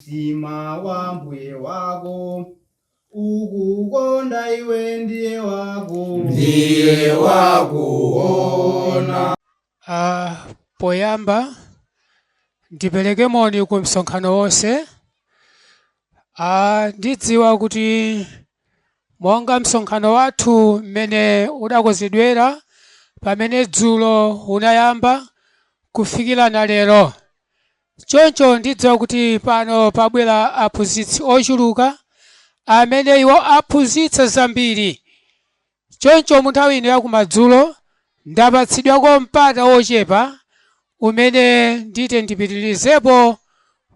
Mtima wa mbuye wako ukukonda iwe ndiye wako Ndiye wakuona. Poyamba ndipereke moni ku msonkhano wonse. Ndidziwa kuti monga msonkhano wathu mmene udakonzedwera pamene dzulo unayamba kufikira na lero, choncho ndidziwa kuti pano pabwera aphunzitsi ochuluka amene iwo aphunzitsa zambiri. Choncho mu nthawi ino yakumadzulo ndapatsidwako mpata wochepa umene ndite ndipitirizepo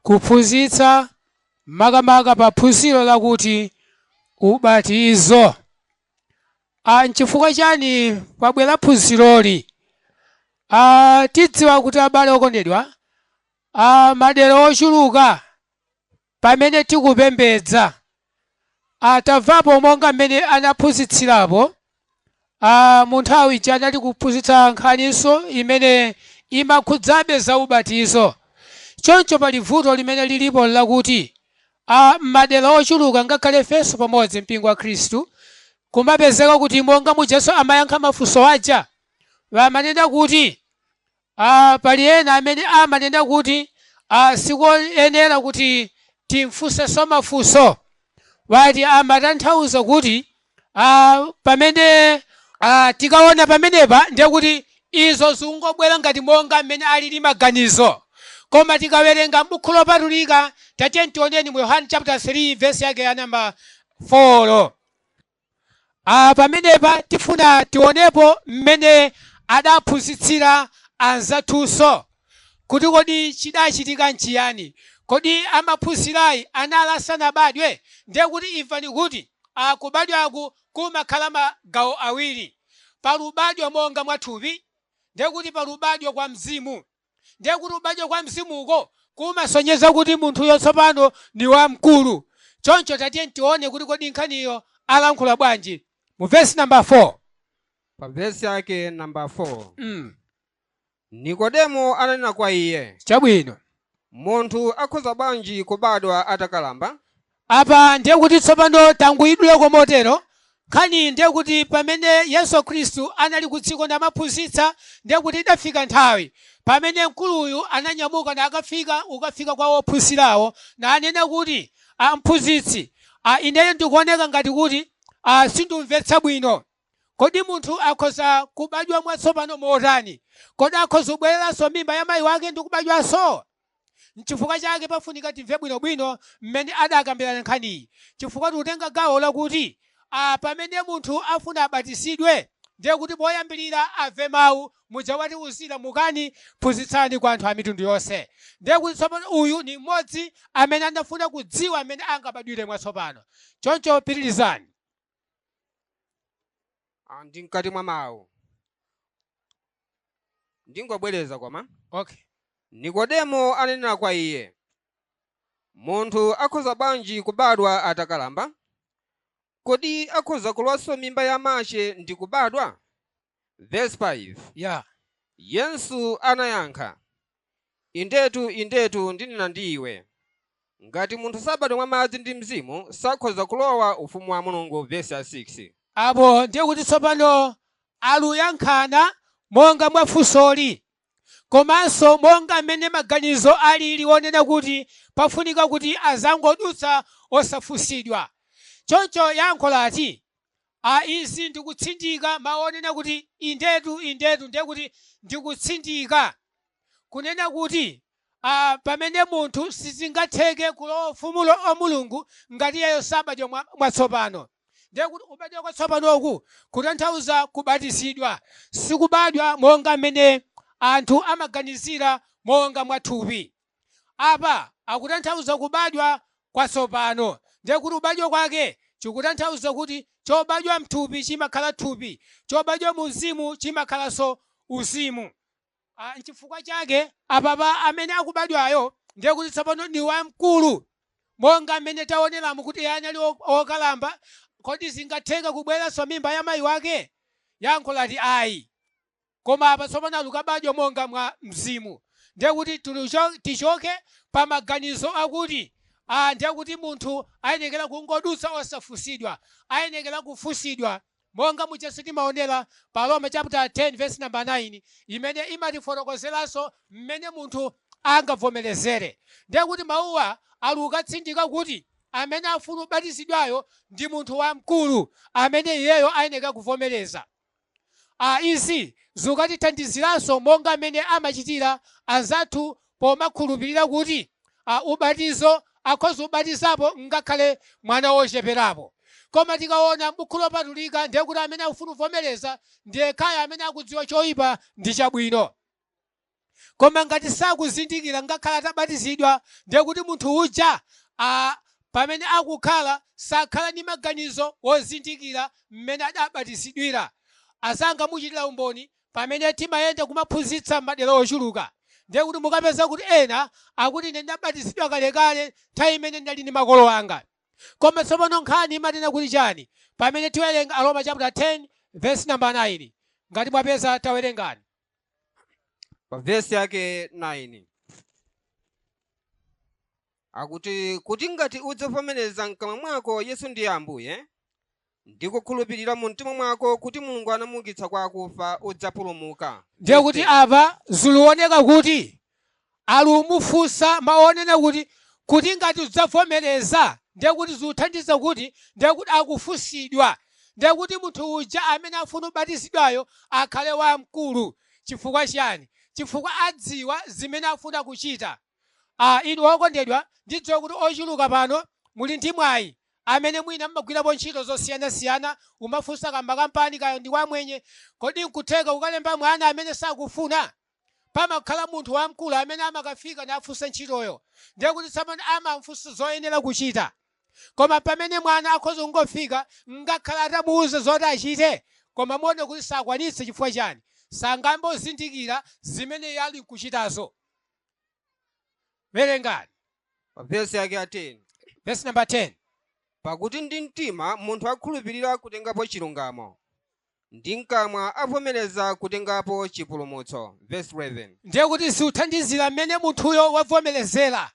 kuphunzitsa, makamaka pa phunziro lakuti ubatizo. Nchifukwa chani pabwera phunziroli? Tidziwa kuti, abale okondedwa, madera ochuluka pamene tikupembedza, tamvapo monga mmene anaphunzitsirapo mu nthawi ija anali kuphunzitsa nkhaniso imene imakhudzabe za ubatizo. Choncho pali vuto limene lilipo lakuti m'madera ochuluka, ngakhale ifenso pamodzi mpingo wa Khristu, kumapezeka kuti monga mujaso amayankha mafunso aja, amanena kuti pali ena amene amanena kuti sikoyenera kuti timfunsenso mafunso. Wati amatanthauza kuti pamene tikaona pamenepa ndiye kuti izo zikungobwera ngati monga mmene alili maganizo. Koma tikawerenga m'buku lopatulika, tatiye tioneni mu Yohane chapter 3 verse yake ya namba 4. Pamenepa tifuna tionepo mmene adaphunzitsira anzathunso kuti kodi chidachitika nchiyani? Kodi amaphunzirayi anali asanabadwe? Ndiye kuti imvani kuti kubadwaku kumakhala magawo awiri. Pali ubadwa monga mwathupi, ndiye kuti pali ubadwa kwa mzimu. Ndiye kuti ubadwa kwa mzimuko kumasonyeza kuti munthuyo tsopano ni wamkulu. Choncho tatiye tione kuti kodi nkhaniyo alankhula bwanji mu vesi namba 4. Pa vesi yake namba 4. Nikodemo ananena kwa iye, Chabwino. Munthu akhoza bwanji kubadwa atakalamba? Apa ndiye kuti tsopano tanguyidulako motero nkhani. Ndiye kuti pamene Yesu Khristu anali ku dziko namaphunzitsa, ndiye kuti idafika nthawi pamene mkuluyu ananyamuka nakafika ukafika kwa wophunzirawo nanena kuti, "Mphunzitsi, ineyo ndikuoneka ngati kuti sindumvetsa bwino. Kodi munthu akhoza kubadwa mwatsopano motani? Kodi akhoza kubwereranso mimba ya mayi wake ndi kubadwanso?" Nchifukwa chake pafunika timve bwinobwino mmene adakambirana nkhaniyi, chifukwa tikutenga gawo lakuti pamene munthu afuna abatizidwe, ndiye kuti poyambirira amve mawu muja watiuzira, "Mukani, phunzitsani kwa anthu a mitundu yonse." Ndiye kuti tsopano uyu ni mmodzi amene anafuna kudziwa amene angabadwire mwatsopano. Choncho pitirizani. Ndi mkati mwa mawu, ndingobwereza koma. Okay. Nikodemo ananena kwa iye, "Munthu akhoza bwanji kubadwa atakalamba? Kodi akhoza kulowanso mimba ya mache ndi kubadwa?" Verse 5. Yesu anayankha, "Indetu, indetu, ndinena ndi iwe, ngati munthu sabadwa mwa madzi ndi mzimu, sakhoza kulowa ufumu wa Mulungu." Verse ya 6. Apo ndiye kuti tsopano aluyankhana monga mwafunsoli, komanso monga mmene maganizo alili onena kuti pafunika kuti azangodutsa osafunsidwa. Choncho yankho lati, izi ndikutsindika mawu onena kuti "indetu, indetu", ndiye kuti ndikutsindika kunena kuti pamene munthu sizingatheke kulowa ufumu wa Mulungu ngati iyeyo sabadwa mwatsopano. Ndiye kuti kubadwa kwatsopanoku kutanthauza kubatizidwa, sikubadwa monga mmene anthu amaganizira monga mwathupi. Apa akutanthauza kubadwa kwatsopano. Ndiye kuti kubadwa kwake chikutanthauza kuti chobadwa mthupi chimakhala thupi, chobadwa mu mzimu chimakhalanso uzimu. Nchifukwa chake apapa amene akubadwayo ndiye kuti tsopano ni wamkulu, monga mmene taoneramu kuti iye anali wokalamba. Kodi zingatheka kubweranso mimba ya mayi wake? Yankho lati ayi. Koma apa tsopano alukabadwa monga mwa mzimu. Ndiye kuti tichoke pa maganizo akuti Ndiye kuti munthu ayenekera kungodutsa osafunsidwa. Ayenekera kufunsidwa monga muja timaonera pa Roma chapter 10 verse number 9, imene imatifotokozeranso mmene munthu angavomerezere. Ndiye kuti mawuwa ali kutsindika kuti amene afuna kubatizidwayo ndi munthu wamkulu amene iyeyo ayenekera kuvomereza. Izi zikatithandiziranso monga mmene amachitira anzathu pomakhulupirira kuti ubatizo akhoza kubatizapo ngakhale mwana wocheperapo. Koma tikaona m'buku lopatulika, ndiye kuti amene akufuna kuvomereza ndiye khaya amene akudziwa choyipa ndi chabwino. Koma ngati sakuzindikira, ngakhale atabatizidwa, ndiye kuti munthu uja pamene akukhala sakhala ndi maganizo wozindikira mmene adabatizidwira. Azanga muchitira umboni, pamene timayenda kumaphunzitsa madera ochuluka, ndiye kuti mukapeza kuti ena akuti, "Ine ndabatizidwa kalekale, nthawi imene ndali ndi makolo anga." Koma tsopano nkhani imanena kuti chani pamene tiwerenga Aroma chapter 10 verse number 9? Ngati mwapeza, tawerengani. Pa vesi yake 9 akuti, "Kuti ngati udzavomereza mkamwa mwako Yesu ndiye Ambuye, ndi kukhulupirira mu mtima mwako kuti Mulungu anamuukitsa kwa akufa, udzapulumuka." Ndiye kuti apa zikuoneka kuti alumufunsa maonena kuti ngati udzavomereza, ndiye kuti zikuthandiza kuti ndiye kuti akufunsidwa. Ndiye kuti munthu uja amene afuna kubatizidwayo akhale wamkulu. Chifukwa chiyani? Chifukwa adziwa zimene afuna kuchita. Inu okondedwa, ndidziwa kuti ochuluka pano muli ndi mwayi amene mwina mmagwirapo ntchito zosiyanasiyana. Umafunsa kamba kampani kayo ndi wamwenye, kodi nkutheka kukalemba mwana amene sakufuna? Pamakhala munthu wamkulu amene amakafika nafunsa ntchitoyo. Ndiye kuti tsopano amamfunsa zoyenera kuchita. Koma pamene mwana akhoza kungofika, ngakhale atamuwuza zoti achite, koma muone kuti sakwanitse. Chifukwa chani? Sangambozindikira zimene iye ali nkuchitazo. Werengani. Pa vesi yake ya 10. Verse number 10. "Pakuti ndi mtima munthu akhulupirira kutengapo chilungamo, ndi mkamwa avomereza kutengapo chipulumutso." Verse 11. Ndiye kuti zikuthandizira mmene munthuyo wavomerezera,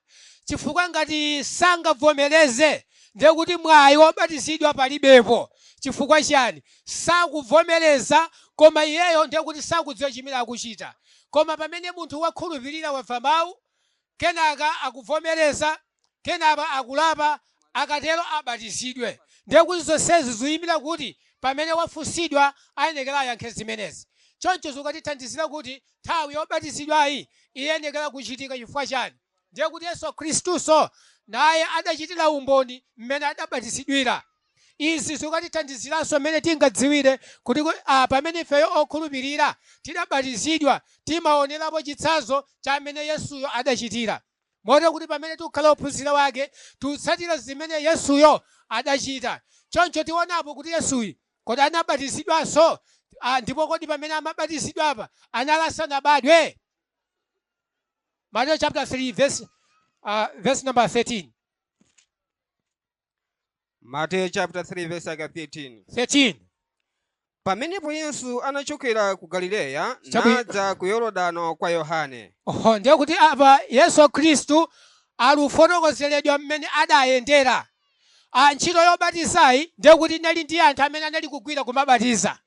chifukwa ngati sangavomereze, ndiye kuti mwayi wobatizidwa palibepo. Chifukwa chani? Sakuvomereza, koma iyeyo ndiye kuti sakudziwa chimene akuchita. Koma pamene munthu wakhulupirira, wamva mawu, kenaka akuvomereza, kenaka akulapa, akatero abatizidwe. Ndiye kuti zonsezi zikuyimira kuti pamene wafunsidwa ayenekera ayankhe zimenezi. Choncho zikatithandizira kuti nthawi yobatizidwayi iyenekera kuchitika. Chifukwa chani? Ndiye kuti Yesu Khristuso naye adachitira umboni mmene adabatizidwira. Izi zikatithandiziranso mmene tingadziwire kuti pamene ifeyo okhulupirira tidabatizidwa, timaonerapo chitsanzo cha amene Yesuyo adachitira, motero kuti pamene tikukhala ophunzira wake, tikutsatira zimene Yesuyo adachita. Choncho tionapo kuti Yesuyi kodi anabatizidwanso? Ndipo kodi pamene amabatizidwa apa anali asanabadwe? Matthew chapter 3 verse number 13. Mateyu chapter 3 verse yake 13. 13. "Pamenepo Yesu anachokera ku Galileya nadza ku Yorodano kwa Yohane." Oho, ndiye kuti apa Yesu Khristu alufotokozeredwa mmene adayendera. Ntchito yobatizayi ndiye kuti inali ndi anthu amene anali kugwira kumabatiza.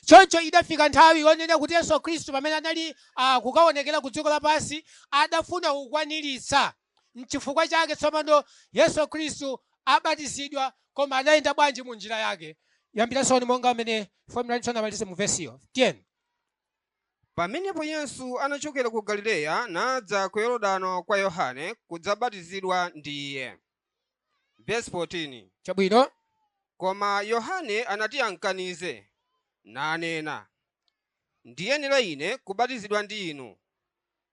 Choncho idafika nthawi yonena kuti Yesu Khristu pamene anali kukaonekera ku dziko lapansi, adafuna kukwaniritsa. Nchifukwa chake tsopano Yesu Khristu abatizidwa. Koma adayenda bwanji mu njira yake? Yambiransoni monga amene fomulani, mu vesiyo 10. "Pamenepo Yesu anachokera ku Galileya nadza ku Yorodano kwa Yohane kudzabatizidwa ndi iye." Verse 14. Chabwino. "Koma Yohane anati amkanize, nanena, 'Ndiyenera ine kubatizidwa ndi inu,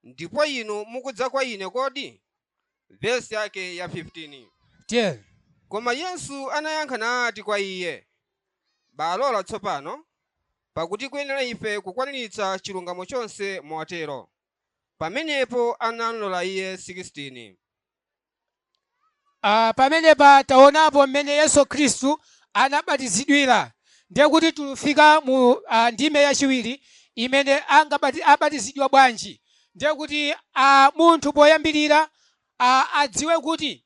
ndipo inu mukudza kwa ine kodi?' Verse yake ya 15. 10. "Koma Yesu anayankha nati kwa iye, 'Balola tsopano, pakuti kuyenera ife kukwaniritsa chilungamo chonse motero.' Pamenepo anamlola iye." 16. Pamenepa taonapo mmene Yesu Khristu anabatizidwira. Ndiye kuti tulufika mu ndime yachiwiri imene abatizidwa bwanji. Ndiye kuti munthu poyambirira adziwe kuti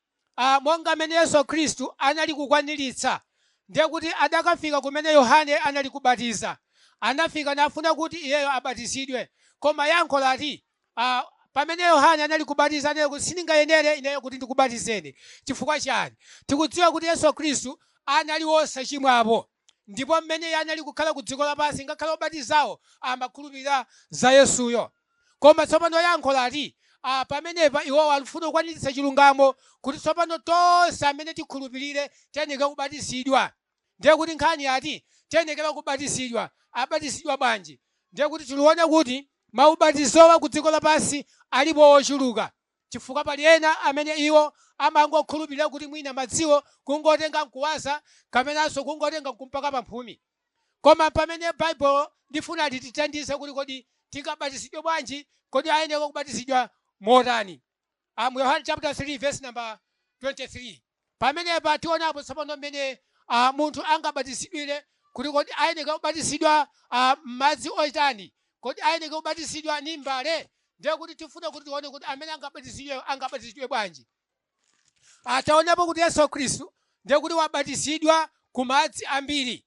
Monga mmene Yesu Khristu anali kukwaniritsa, ndiye kuti adakafika kumene Yohane anali kubatiza. Anafika nafuna kuti iyeyo abatizidwe. Koma yankho lati, pamene Yohane anali kubatiza, anena kuti, "Sindingayenere ineyo kuti ndikubatizeni." Chifukwa chani? Tikudziwa kuti Yesu Khristu anali wosachimwapo, ndipo mmene iye anali kukhala ku dziko lapansi, ngakhale obatizawo amakhulupirira za Yesuyo. Koma tsopano yankho lati, pamenepa iwowo alifuna kukwaniritsa chilungamo, kuti tsopano tonse amene tikhulupirire tiyenekera kubatizidwa. Ndiye kuti nkhani yati tiyenekera kubatizidwa. Abatizidwa bwanji? Ndiye kuti tiliona kuti maubatizowa ku dziko lapansi alipo ochuluka, chifukwa pali ena amene iwo amangokhulupirira kuti mwina madziwo kungotenga nkuwaza, kapenanso kungotenga nkumpaka pamphumi. Koma pamene Baibulo lifuna litithandize kuti kodi tingabatizidwe bwanji, kodi ayenera kubatizidwa motani? Mu Yohane chapter 3 verse number 23, pamenepa tionapo tsopano mmene munthu angabatizidwire, kuti kodi ayenera kubatizidwa m'madzi otani, kodi ayenera kubatizidwa ni mbale. Ndiye kuti tifuna kuti tione kuti amene angabatizidwe angabatizidwe bwanji. Taonapo kuti Yesu Khristu ndiye kuti wabatizidwa ku madzi ambiri,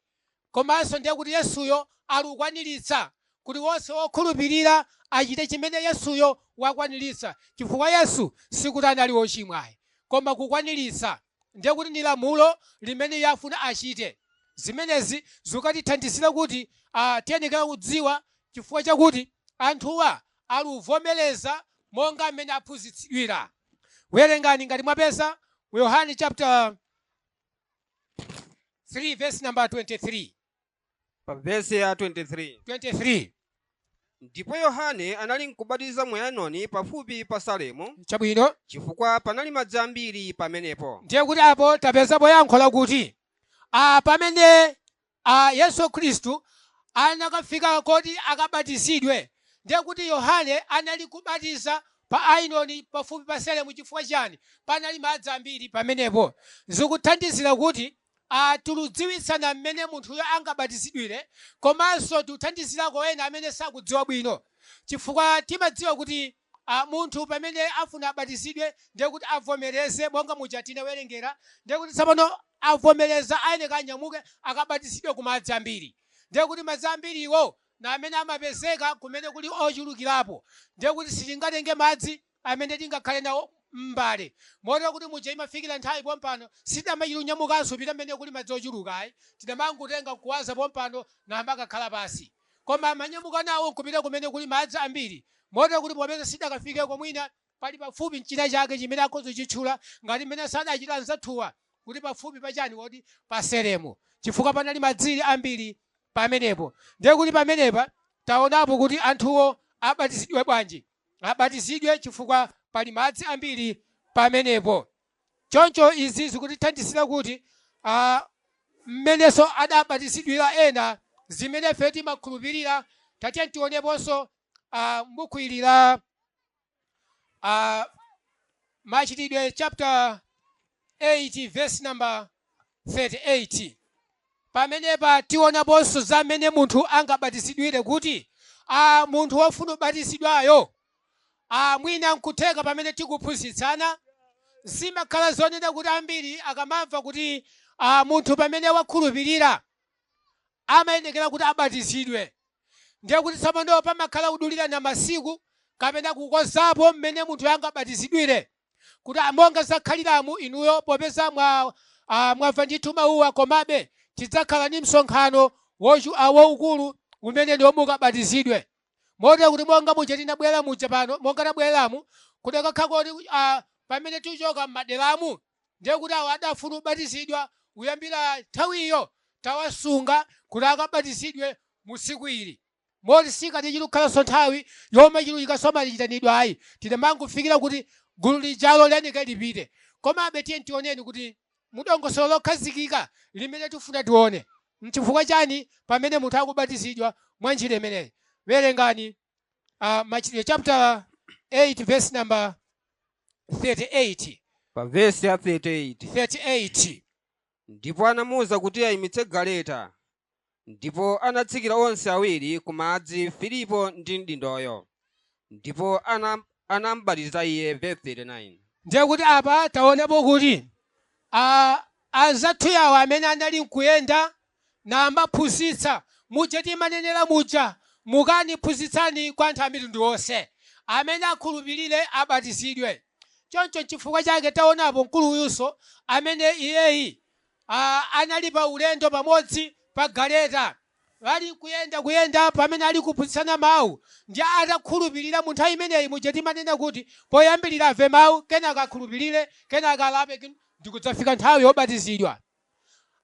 komanso ndiye kuti Yesuyo alikukwaniritsa kuti wonse wokhulupirira achite chimene Yesuyo wakwaniritsa, chifukwa Yesu sikuti anali wochimwa ayi, koma kukwaniritsa ndiye kuti ndi lamulo limene iye afuna achite. Zimenezi zikatithandizira kuti tiyenekera kudziwa chifukwa chakuti anthuwa aluvomereza monga mmene aphunzitsidwira. Werengani ngati mwapeza mu Yohane chapter 3 verse number 23. Pa vesi ya 23. 23. Ndipo Yohane anali nkubatiza mu Ainoni pafupi pa Salemu, chifukwa panali madzi ambiri pamenepo. Ndiye kuti apo tapezapo yankho lakuti pamene Yesu Khristu anakafika koti akabatizidwe, ndiye kuti Yohane anali kubatiza pa Ainoni pafupi pa Salemu. Chifukwa chani? Panali madzi ambiri pamenepo. Zikuthandizira kuti tikudziwitsana mmene munthuyo angabatizidwire, komanso tikuthandizirako ena amene sakudziwa bwino, chifukwa timadziwa kuti munthu pamene afuna abatizidwe, ndiye kuti avomereze monga muja tinawerengera. Ndiye kuti tsopano avomereza, ayeneka anyamuke akabatizidwe ku madzi ambiri. Ndiye kuti madzi ambiriwo na amene amapezeka kumene kuli ochulukirapo. Ndiye kuti sitingatenge madzi amene tingakhale nawo m'mbale, motero kuti muja imafikira nthawi pompano sitinamachita kunyamukanso pita mmene kuli madzi ochuluka ayi. Tinamangotenga kuwaza pompano namakakhala pasi, koma amanyamuka nawo nkupita kumene kuli madzi ambiri, motero kuti popeza sidakafikeko, mwina pali pafupi mchina chake chimene akhoza kuchitchula ngati mmene sadachita anzathuwa, kuti pafupi pachani kodi? Pa Selemu, chifukwa panali madzi ambiri pamenepo. Ndiye kuti pamenepa taonapo kuti anthuwo abatizidwe bwanji. Abatizidwe chifukwa pali madzi ambiri pamenepo. Choncho izi zikutithandizira kuti mmenenso adabatizidwira ena, zimene ife timakhulupirira. Tatiye tioneponso m'buku ili la Machitidwe chapter 8 verse number 38. Pamenepa tionaponso za mmene munthu angabatizidwire, kuti munthu wofuna kubatizidwayo, mwina nkutheka pamene tikuphunzitsana zimakhala zonena kuti ambiri akamamva kuti munthu pamene wakhulupirira amayenekera kuti abatizidwe, ndiye kuti tsopano pamakhala kudulirana masiku kapena kukonzapo mmene munthu angabatizidwire, kuti monga zakhaliramu inuyo, popeza mwamva ndithu mawuwa, komabe tidzakhala ndi msonkhano waukulu umene ndi mukabatizidwe, motero kuti monga muja tinabwera muja pano, monga tabwereramu, kudakakhala kuti pamene tichoka m'maderamu, ndiye kuti awo adafuna kubatizidwa kuyambira nthawiyo tawasunga kuti akabatizidwe mu tsiku ili, moti sikati chikukhalanso nthawi yomwe chiluyikaso malichitanidwa ayi. Tinamangofikira kuti gulu lijalo liyeneke lipite. Komabe tiye tioneni kuti mudongosolo lokhazikika limene tifuna tione nchifukwa chani pamene munthu akubatizidwa mwa njira imeneyi. Werengani Machitidwe chapter 8 verse number 38. Pa vesi ya 38. 38. Ndipo anamuwuza kuti ayimitse galeta, ndipo anatsikira onse awiri ku madzi, Filipo ndi mdindoyo, ndipo anamubatiza iye. Verse 39. Ndiye kuti apa taonapo kuti anzathu yawo amene anali nkuyenda namaphunzitsa muja timanenera muja, mukani phunzitsani kwa anthu a mitundu yonse, amene akhulupirire abatizidwe. Choncho nchifukwa chake taonapo mkulu uyunso amene iyeyi anali pa ulendo pamodzi pa galeta, ali kuyenda kuyenda pamene ali kuphunzitsana mawu, ndi atakhulupirira mu nthawi imeneyi muja timanena kuti poyambirira amve mawu, kenaka akhulupirire, kenaka alape, ndikudzafika nthawi yobatizidwa.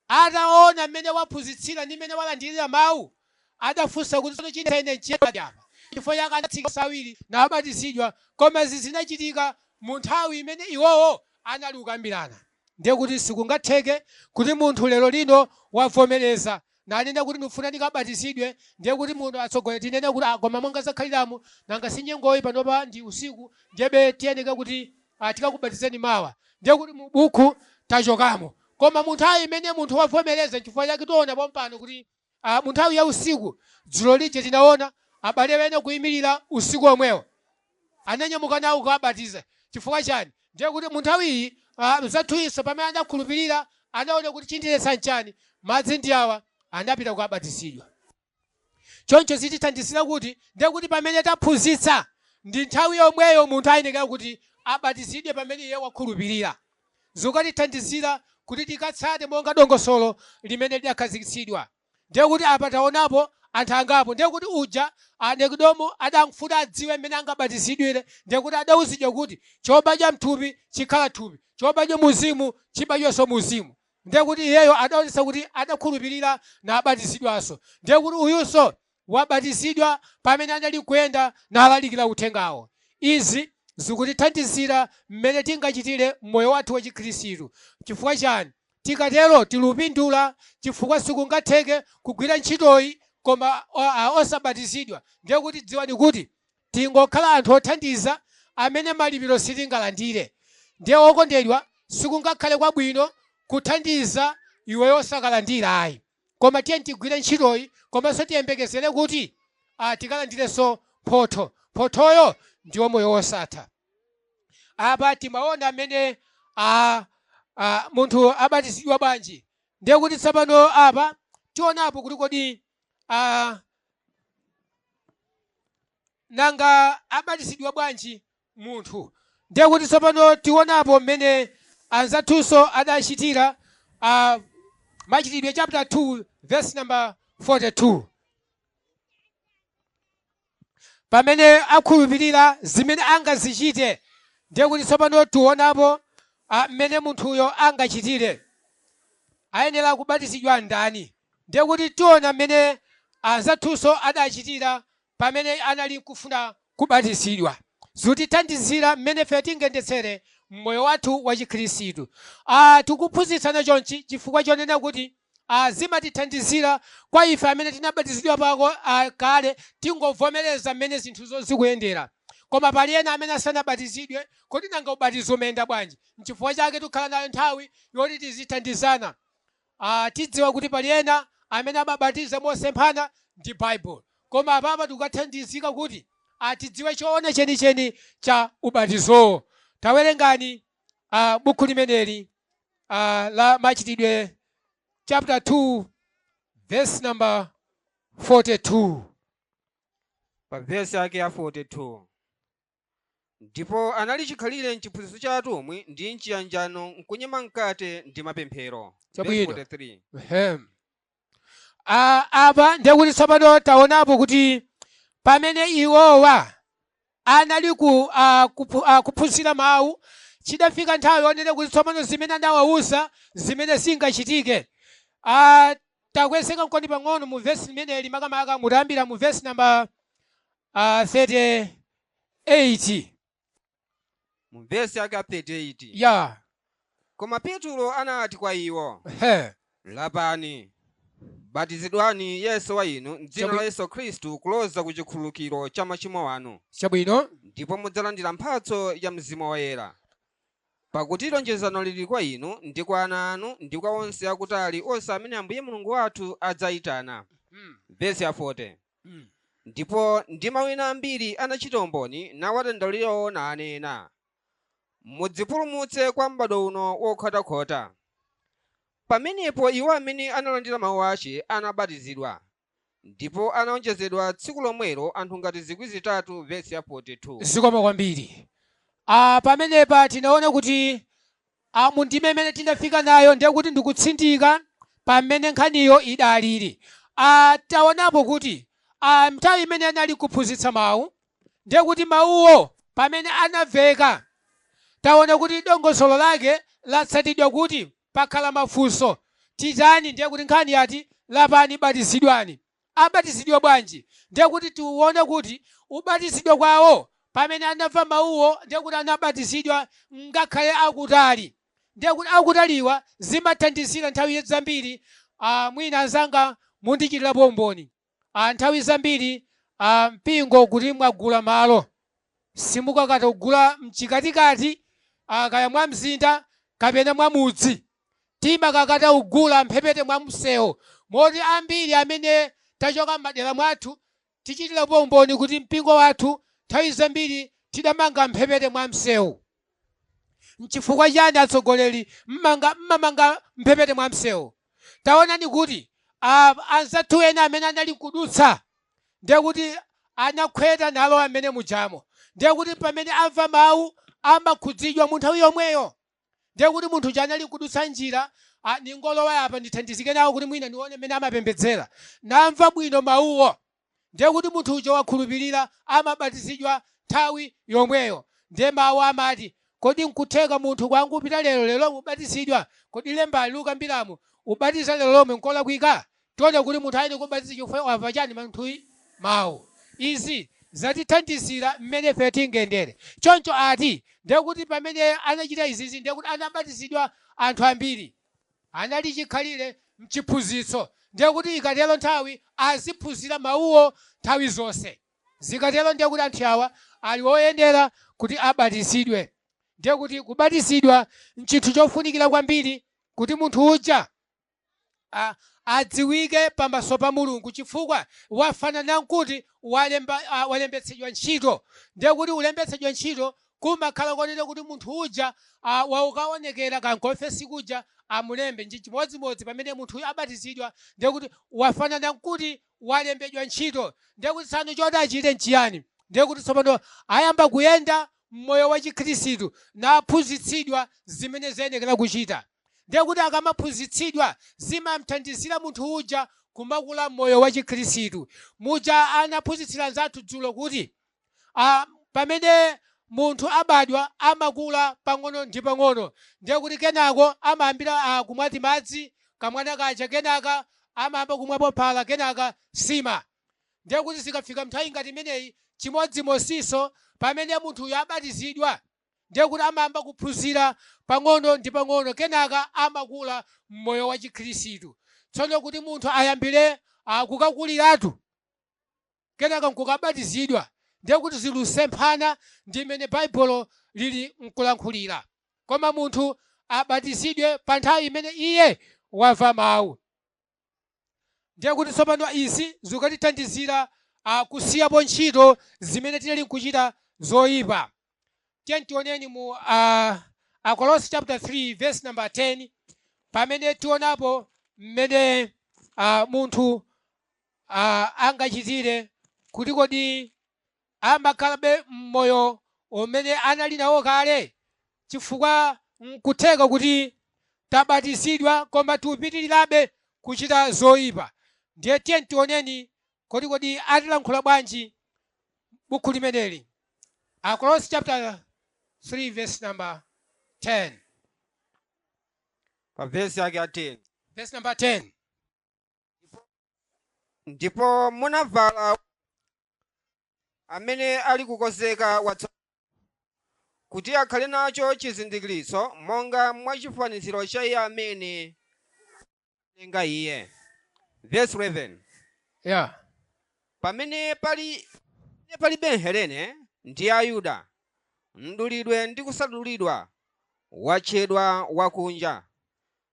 Ataona mmene waphunzitsira ndi mmene walandirira mawu, adafunsa kuti tsono chine nchiyani apa? Chifukwa chake anatsika awiri nabatizidwa. Koma izi zinachitika mu nthawi imene iwowo anali kukambirana. Ndiye kuti sikungatheke kuti munthu lero lino wavomereza nanena kuti ndikufuna ndikabatizidwe, ndiye kuti munthu atsogolere tinene kuti koma monga zakhaliramu, nanga si nyengoyi panopa ndi usiku, ndiyebe tiyeneka kuti tikakubatizeni mawa. Ndiye kuti mu buku tachokamo. Koma mu nthawi imene munthu wavomereza, chifukwa chake tiona pompano kuti mu nthawi ya usiku dzulo lija tinaona abale ena kuyimirira usiku omwewo, ananyamuka nawo kukabatiza. Chifukwa chani? Ndiye kuti mu nthawi iyi mzathuyinso pamene anakhulupirira anaona kuti chindiletsa nchani, madzi ndi awa, anapita kukabatizidwa. Choncho zitithandizira kuti ndiye kuti pamene taphunzitsa ndi nthawi yomweyo munthu ayenekera kuti abatizidwe pamene iye wakhulupirira. Zikatithandizira kuti tikatsate monga dongosolo limene lidakhazikitsidwa. Ndiye kuti apa taonapo anthu angapo. Ndiye kuti uja Nikodemo adamfuna adziwe mmene angabatizidwire. Ndiye kuti adawuzidwa kuti chobadwa mthupi chikhala thupi, chobadwa muzimu chibadwanso muzimu. Ndiye kuti iyeyo adaonetsa kuti adakhulupirira nabatizidwanso. Ndiye kuti uyunso wabatizidwa pamene anali kuyenda nalalikira uthengawo. Izi zikutithandizira mmene tingachitire mmoyo wathu wa Chikhristu. Chifukwa chani? Tikatero tilupindula, chifukwa sikungatheke kugwira ntchitoyi koma osabatizidwa. Ndiye kuti dziwani kuti tingokhala anthu othandiza amene malipiro sitingalandire. Ndiye okondedwa, sikungakhale kwabwino kuthandiza iweyo osakalandira ayi. Koma tiye tigwire ntchitoyi, komanso tiyembekezere kuti tikalandirenso mphotho. Mphothoyo ndiwo moyo wosatha. Apa timaona mmene munthu abatizidwa bwanji. Ndiye kuti tsopano apa tionapo kuti kodi nanga abatizidwa bwanji munthu. Ndiye kuti tsopano tionapo mmene anzathunso adachitira, Machitidwe chapter 2 verse number 42, pamene akhulupirira zimene angazichite. Ndiye kuti tsopano tionapo mmene munthuyo angachitire, ayenera kubatizidwa ndani. Ndiye kuti tiona mmene anzathunso adachitira pamene anali kufuna kubatizidwa. Zikutithandizira mmene ife tingayendetsere mmoyo wathu wa Chikhristu. Tikuphunzitsana chonchi chifukwa chonena kuti zimatithandizira kwa ife amene tinabatizidwa pako kale, tingovomereza mmene zinthuzo zikuyendera. Koma pali ena amene asanabatizidwe, kodi nanga ubatizo umayenda bwanji? Nchifukwa chake tikukhala nayo nthawi yoti tizithandizana. Tidziwa kuti pali ena amene amabatiza mosemphana ndi Bible, koma apapa tikukathandizika kuti tidziwe choona chenicheni cha ubatizowo. Tawerengani buku limeneli la Machitidwe chapter 2 verse number 42. Pa vesi yake ya 42, ndipo anali chikhalire m'chiphunzitso cha atumwi ndi m'chiyanjano, m'kunyema mkate ndi mapemphero. Verse Chabwino. 43. Ehem. Apa ndiye kuti tsopano taonapo kuti pamene iwowa anali kuphunzira mawu, chidafika nthawi yonena kuti tsopano zimene anawawuza zimene zingachitike. Takwezeka mkoni pang'ono mu vesi limeneli, makamaka mutayambira mu vesi namba 38. Mu vesi yake ya 38. Ya. Koma Petulo anati kwa iwo, He. Lapani, batizidwani yense wa inu m'dzina la Yesu Khristu kuloza ku chikhululukiro cha machimo anu, Chabwino. ndipo mudzalandira mphatso ya Mzimu Woyera. Pakuti lonjezano lili kwa inu, ndi kwa ana anu, ndi kwa onse akutali, onse amene Ambuye Mulungu wathu adzayitana. Vesi ya 40. Ndipo ndi mawu ena ambiri anachita umboni, nawadandaulira nanena, Mudzipulumutse kwa m'bado uno wokhotakhota. Pamenepo iwo amene analandira mawu ace anabatizidwa, ndipo anaonjezedwa tsiku lomwelo anthu ngati 3,000. Vesi ya 42. Zikomo kwambiri. Pamenepa tinaona kuti mu ndime imene tinafika nayo, ndiye kuti ndikutsindika pamene nkhaniyo idalili. Taonapo kuti nthawi imene anali kuphunzitsa mawu, ndiye kuti mawuwo pamene anamveka, taona kuti dongosolo lake latsatidwa kuti pakhala mafunso: titani? Ndiye kuti nkhani yati, "Lapani, batizidwani." Abatizidwa bwanji? Ndiye kuti tione kuti ubatizidwa kwawo pamene anamva mawuwo, ndiye kuti anabatizidwa ngakhale akutali. Ndiye kuti akutaliwa zimathandizira nthawi zambiri. Mwina anzanga mundichitirapo umboni. Nthawi zambiri mpingo kuti mwagula malo, simukakata kugula mchikatikati, kaya mwa mzinda kapena mwa mudzi. Timakakata kugula mphepete mwa msewu, moti ambiri amene tachoka m'madera mwathu tichitirapo umboni kuti mpingo wathu nthawi zambiri tidamanga mphepete mwa msewu. Nchifukwa chani, atsogoleri, mmamanga mphepete mwa msewu? Taonani kuti anzathu ena amene anali kudutsa, ndiye kuti anakhweta nalo amene mujamo. Ndiye kuti pamene amva mawu amakhudzidwa mu nthawi yomweyo. Ndiye kuti munthu uja anali kudutsa njira, ningolowa apa, ndithandizike nawo kuti mwina ndione mmene amapembedzera, namva bwino mawuwo, ndiye kuti munthu uja wakhulupirira, amabatizidwa nthawi yomweyo. Ndiye mawu amati, kodi nkutheka munthu kwangupita lero lero mubatizidwa? Kodi lembali lukambiramo ubatiza lero lomwe nkolakwika? Tione kuti munthu ayene kubatizidwa chifukwa wamva chani munthuyi? Mawu. Izi zatithandizira mmene ife tingendere. Choncho ati ndiye kuti pamene anachita izizi, ndiye kuti anabatizidwa anthu ambiri. Anali chikhalire mchiphunzitso. Ndiye kuti ikatero nthawi aziphunzira mawuwo nthawi zonse. Zikatero ndiye kuti anthu awa ali oyendera kuti abatizidwe. Ndiye kuti kubatizidwa nchinthu chofunikira kwambiri kuti munthu uja adziwike pamaso pa Mulungu, chifukwa wafanana nkuti walembetsedwa ntchito. Ndiye kuti ulembetsedwa ntchito kumakhala konena kuti munthu uja waukaonekera kankuofesi kuja amulembe. Ndi chimodzimodzi pamene munthu abatizidwa, ndiye kuti wafanana nkuti walembedwa ntchito. Ndiye kuti tsano choti achite nchiyani? Ndiye kuti tsopano ayamba kuyenda mmoyo wa Chikhristu naphunzitsidwa zimene ziyenekera kuchita. Ndiye kuti akamaphunzitsidwa zimamthandizira munthu uja kumakula mmoyo wa Chikhristu. Muja anaphunzitsira anzathu dzulo kuti pamene munthu abadwa amakula pang'ono ndi pang'ono. Ndiye kuti kenako amayambira kumwa timadzi kamwana kaja, kenaka amayamba kumwapo phala, kenaka sima. Ndiye kuti zikafika nthawi ngati imeneyi, chimodzimodzinso pamene munthuyo abatizidwa, ndiye kuti amayamba kuphunzira pang'ono ndi pang'ono, kenaka amakula mmoyo wa Chikhristu. Tsono kuti munthu ayambire kukakuliratu kenaka nkukabatizidwa, ndiye kuti zilusemphana ndi mmene Baibulo lili nkulankhulira. Koma munthu abatizidwe pa nthawi imene iye wamva mawu. Ndiye kuti tsopano izi zikatithandizira kusiyapo ntchito zimene tinali nkuchita zoyipa. Tiye tioneni mu Akolosi chapter 3 verse number 10, pamene tionapo mmene munthu angachitire kuti kodi amakhalabe mmoyo umene anali nawo kale, chifukwa nkutheka kuti tabatizidwa koma tikupitirirabe kuchita zoyipa. Ndiye tiye tioneni kodi atilankhula bwanji buku limeneli, Akolosi chapter 3 verse number 10. Pa vesi yake ya 10. Verse number 10. Ndipo munavala amene ali kukonzeka watsopano, kuti akhale nacho chizindikiritso monga mwachifaniziro cha iye amene analenga iye. Verse 11. Pamene palibe Mhelene ndi Ayuda, mdulidwe ndi kusadulidwa, watchedwa wakunja,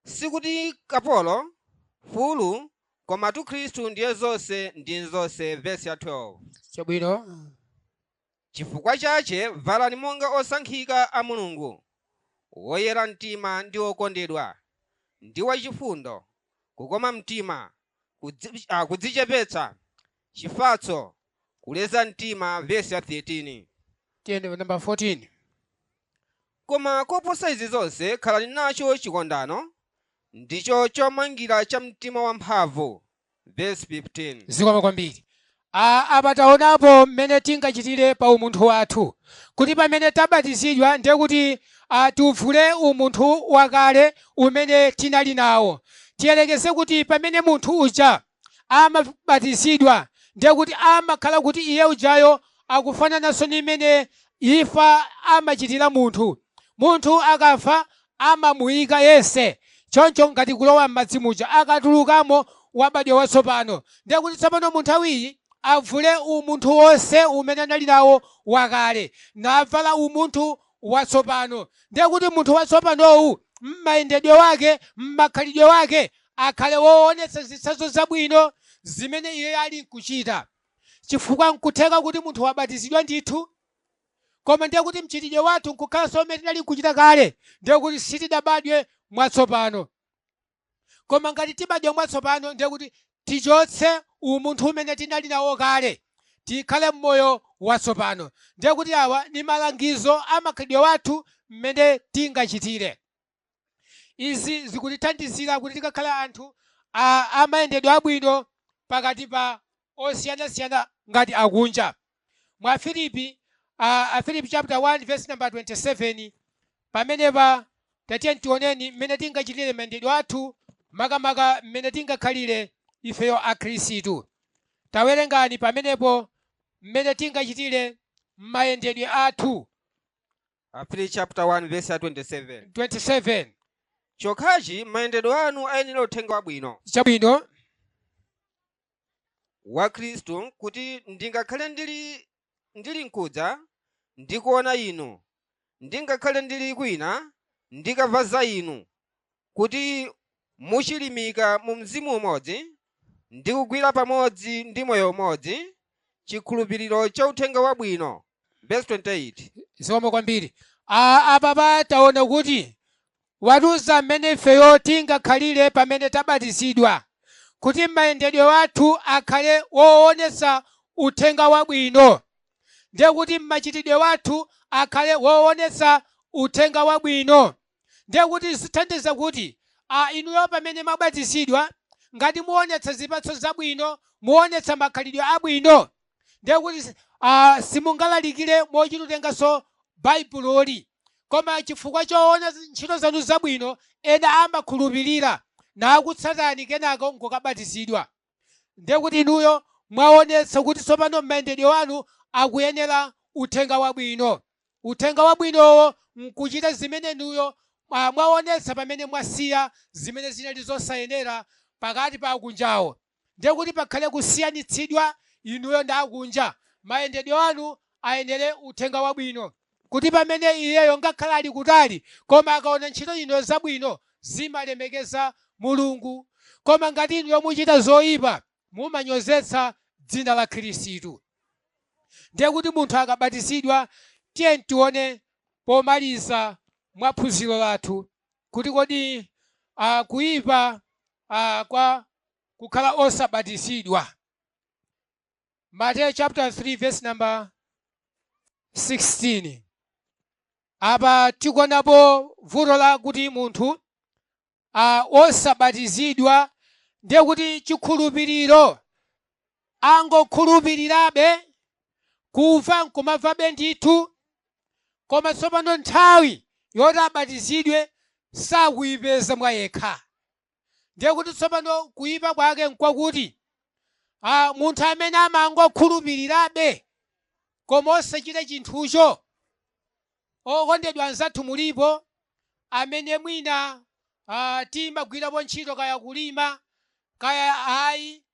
sikuti kapolo, mfulu, komatu Khristu ndiye zonse ndi mzonse. Verse ya 12. Chabwino. Chifukwa chache valani monga osankhika a Mulungu, woyera mtima ndi okondedwa, ndi wachifundo, kukoma mtima, kudzichepetsa, chifatso, kuleza mtima. Vesi ya 13. Tiyende namba 14. Koma koposa izi zonse khalani nacho chikondano, ndicho chomangira cha mtima wamphamvu. Vesi 15. Zikomo kwambiri. Apa taonapo mmene tingachitire pa umunthu wathu, kuti pamene tabatizidwa ndiye kuti tivule umunthu wakale umene tinali nawo. Tiyelekeze kuti pamene munthu uja amabatizidwa, ndiye kuti amakhala kuti iye ujayo akufanananso ndi mmene imfa amachitira munthu. Munthu akafa amamuyika yense choncho ngati kulowa m'madzi muja, akatulukamo wabadwa watsopano. Ndiye kuti tsopano mu nthawiyi avule umunthu wonse umene anali nawo wakale navala umunthu watsopano. Ndiye kuti munthu watsopanowu m'mayendedwe wake, m'makhalidwe wake, akhale woonetsa zitsanzo zabwino zimene iye ali nkuchita, chifukwa nkutheka kuti munthu wabatizidwa ndithu, koma ndiye kuti mchitidwe wathu nkukhalanso umene tinali nkuchita kale, ndiye kuti sitidabadwe mwatsopano. Koma ngati tibadwa mwatsopano, ndiye kuti tichotse umunthu umene tinali nawo kale, tikhale mmoyo watsopano. Ndiye kuti awa ni malangizo a makhalidwe wathu mmene tingachitire. Izi zikutithandizira kuti tikakhale anthu amayendedwe abwino pakati pa osiyanasiyana ngati akunja. Mwa Filipi, Afilipi chapter 1 verse number 27, pamenepa tatiye tioneni mmene tingachitire mayendedwe athu, makamaka mmene tingakhalire ifeyo akhristu. Tawerengani pamenepo mmene tingachitire mayendedwe athu. Afilipi chapter 1 verse ya 27. 27. Chokhachi mayendedwe anu ayenera uthenga wabwino Chabwino. wa Khristu, kuti ndingakhale ndili nkudza ndikuona inu, ndingakhale ndili kwina ndikamva za inu, kuti muchilimika mu mzimu umodzi ndi kugwira pamodzi ndi moyo umodzi chikhulupiriro cha uthenga wabwino. Verse 28. Zikomo kwambiri. Apapa taona kuti watiuza mmene ifeyo tingakhalire pamene tabatizidwa, kuti mayendedwe wathu akhale woonetsa uthenga wabwino. Ndiye kuti machitidwe wathu akhale woonetsa uthenga wabwino. Ndiye kuti zithandiza kuti inuyo pamene mwabatizidwa, ngati muonetsa zipatso zabwino, muonetsa makhalidwe abwino, ndiye kuti simungalalikire mochitutenganso Baibuloli, koma chifukwa choona ntchito zanu zabwino ena amakhulupirira nakutsatani, kenako nkukabatizidwa. Ndiye kuti inuyo mwaonetsa kuti tsopano mayendedwe wanu akuyenera uthenga wabwino. Uthenga wabwinowo nkuchita zimene inuyo mwaonetsa pamene mwasiya zimene zinali zosayenera pakati pa akunjawo. Ndiye kuti pakhale kusiyanitsidwa inuyo ndi akunja. Mayendedwe anu ayenere uthenga wabwino, kuti pamene iyeyo ngakhale ali kutali, koma akaona ntchito ino zabwino zimalemekeza Mulungu. Koma ngati inuyo muchita zoyipa, mumanyozetsa dzina la Khristu. Ndiye kuti munthu akabatizidwa, tiye tione pomaliza mwa phunziro lathu kuti kodi kuyipa kwa kukhala osabatizidwa. Mateyu chapter 3 verse number 16. Apa tikuonapo vuto la kuti munthu osabatizidwa, ndiye kuti chikhulupiriro angokhulupirirabe, kumva nkumamvabe ndithu, koma tsopano nthawi yoti abatizidwe sakuyipeza mwa yekha. Ndiye kuti tsopano kuyipa kwake nkwakuti munthu amene amangokhulupirirabe koma osachita chinthucho. Okondedwa anzathu, mulipo amene mwina timagwirapo ntchito, kaya kulima kaya ayi,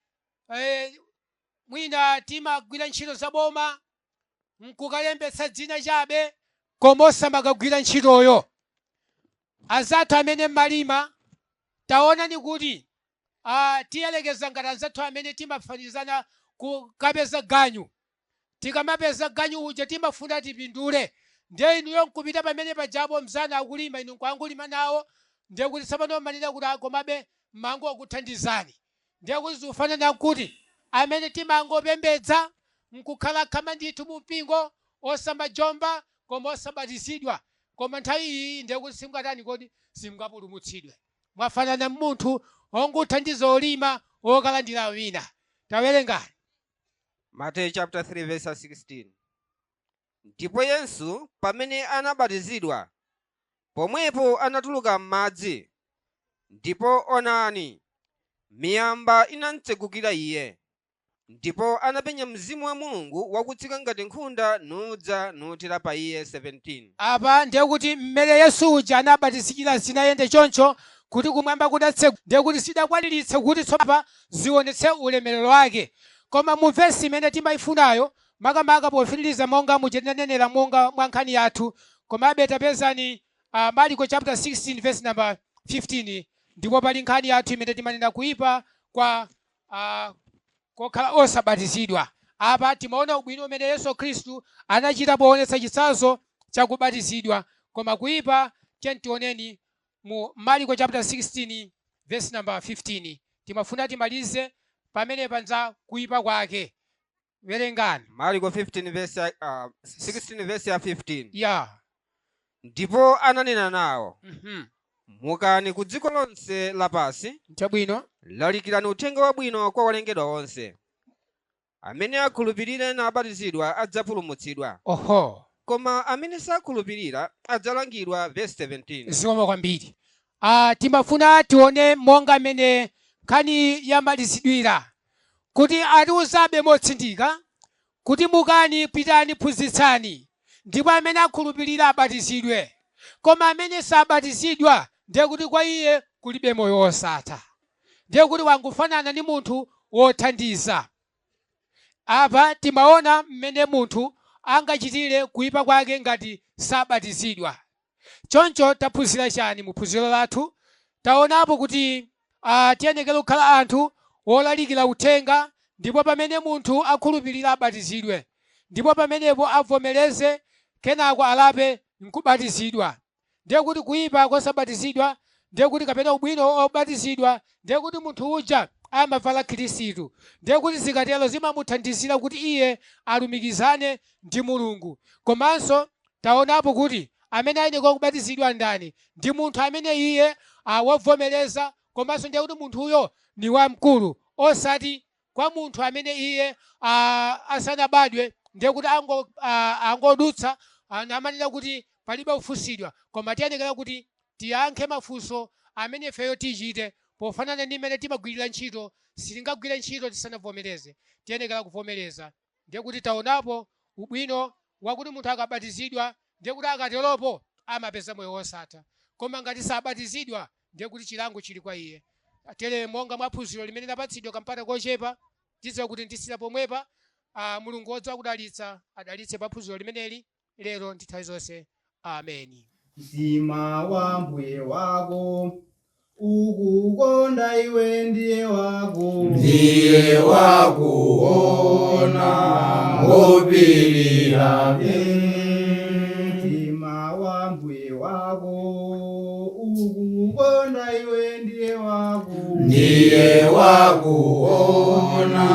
mwina timagwira ntchito zaboma nkukalembetsa dzina chabe koma osamakagwira ntchitoyo. Anzathu amene mmalima, taonani kuti tiyelekeza ngati anzathu amene timafanizana kukapeza ganyu. Tikamapeza ganyu uja timafuna tipindule. Ndiye inuyo nkupita pamene pajapo mzanu akulima, inu nkuangulima nawo, ndiye kuti tsopano manena kuti akomabe mangokuthandizani. Ndiye kuti zikufanana nkuti amene timangopembedza nkukhala khama ndithu mu mpingo, osamajomba koma osabatizidwa, koma nthawi iyi ndiye kuti simngatani kodi? Simungapulumutsidwe. Mwafanana munthu onguthandiza olima wokalandira wina. Tawerengani. Mateyu chapter 3 verse 16. Ndipo Yesu pamene anabatizidwa, pomwepo anatuluka m'madzi, ndipo onani, miyamba inamtsegukira iye, ndipo anapenya Mzimu wa Mulungu wakutsika ngati nkhunda nudza nutera pa iye. 17. Apa ndiye kuti mmene Yesu uja anabatizikira zinayende choncho kuti kumwamba kudatsekuka, ndiye kuti zidakwaniritsa kuti tsopano zionetse ulemerero wake. Koma mu vesi imene timayifunayo makamaka pofitiriza monga muchinenera monga mwa nkhani yathu, komabe tapezani Marko chapter 16 verse number 15, ndipo pali nkhani yathu imene timanena kuipa kwa kokhala osabatizidwa. Apa timaona ubwino umene Yesu Khristu anachita poonetsa chitsanzo chakubatizidwa, koma kuipa tioneni mu Marko chapter 16 verse number 15. Timafuna timalize pamene panza kuipa kwake. Werengani. Marko 15 verse 16 verse ya 15. Ya. Ndipo ananena nawo, "Mukani ku dziko lonse lapansi, Chabwino. lalikirani uthenga wabwino kwa olengedwa onse. Amene akhulupirira nabatizidwa adzapulumutsidwa, koma amene sakhulupirira adzalangidwa." Verse 17. Zikomo kwambiri. Timafuna tione monga mmene nkhani yamalizidwira, kuti atiuzabe motsindika kuti mukani, pitani, phunzitsani, ndipo amene akhulupirira abatizidwe, koma amene sabatizidwa ndiye kuti kwa iye kulibe moyo wosatha. Ndiye kuti wangufanana ndi munthu wothandiza. Apa timaona mmene munthu angachitire kuipa kwake ngati sabatizidwa. Choncho taphunzira chani mu phunziro lathu? Taonapo kuti tiyenekera kukhala anthu wolalikira uthenga, ndipo pamene munthu akhulupirira abatizidwe, ndipo pamenepo avomereze, kenako alape nkubatizidwa. Ndiye kuti kuipa kosabatizidwa, ndiye kuti kapena ubwino obatizidwa, ndiye kuti munthu uja amavala Khristu. Ndiye kuti zikatero zimamuthandizira kuti iye alumikizane ndi Mulungu. Komanso taonapo kuti amene ayenera kubatizidwa ndani? Ndi munthu amene iye wavomereza, komanso ndiye kuti munthuyo ni wamkulu, osati kwa munthu amene iye asanabadwe, ndiye kuti angodutsa namanena kuti palibe kufunsidwa. Koma tiyenekera kuti tiyankhe mafunso amene ifeyo tichite pofanana ndi mmene timagwirira ntchito. Sitingagwire ntchito tisanavomereze, tiyenekera kuvomereza. Ndiye kuti taonapo ubwino wakuti munthu akabatizidwa, ndiye kuti akateropo amapeza moyo wosatha, koma ngati sabatizidwa ndiye kuti chilango chili kwa iye. Tere monga mwa phunziro limene lapatsidwa kampata kochepa, tidziwa kuti ndisira pomwepa. Mulungu wodziwa kudalitsa adalitse pa phunziro limeneli lero ndi nthawi zonse. Ameni. Mtima wa mbuye wako ukukonda iwe ndiye wako, ndiye wakuona ngopirira. Mtima wa mbuye wako ukukonda iwe ndiye wako, ndiye wakuona.